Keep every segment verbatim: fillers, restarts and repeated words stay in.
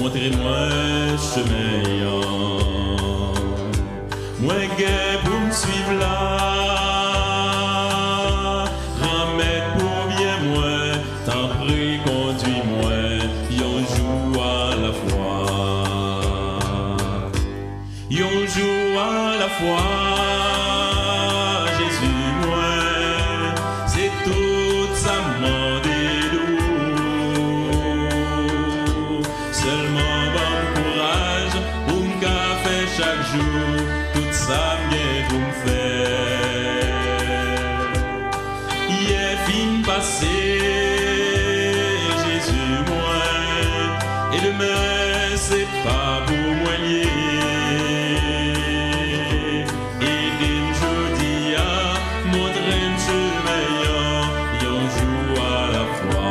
Montre mwen chemen an. Mwen gen pou m swiv la. Granmèt, pwomèt mwen, tanpri kondui mwen yon jou alafwa. Yon jou alafwa, Jezi mwen, se tout sa m mande de ou. Sèlman ban m kouraj pou m ka fè chak jou tout sa m gen pou m fè. Yè fin pase, Jezi mwen, e demen se pa pou mwen l ye. Ede m jodi a, montre m chemen an, yon jou alafwa.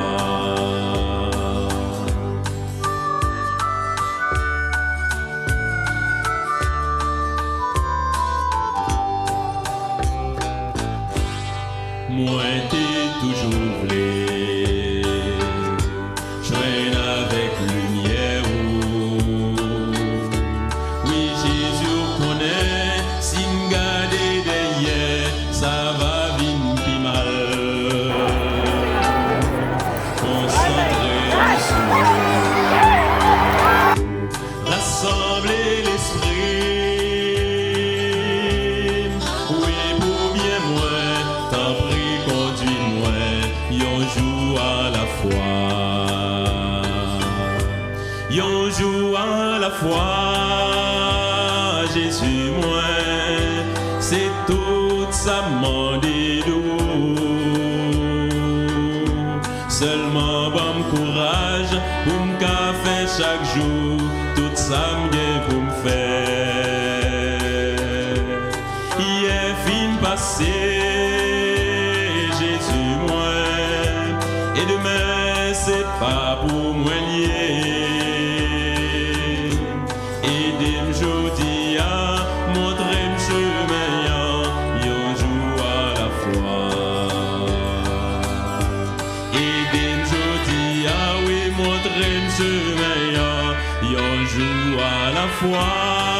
Mwen te toujou vle jwenn avèk limyè ou. Wi, Jezi, ou konnen, si m gade dèyè, sa va vin pi mal. Konsantre m sou ou. Rasanble lespri m, wi, pou byen mwen, tanpri kondui mwen, yon jou alafwa. Yon jou alafwa, Jezi mwen, se tout sa m mande de ou. Sèlman ban m kouraj pou m ka fè chak jou tout sa m gen pou m fè. Yè fin pase, Jezi mwen, e demen se pa pou mwen l ye. Ede m jodi a, montre m chemen an, yon jou alafwa. Ede m jodi a, wi, montre m chemen an, yon jou alafwa.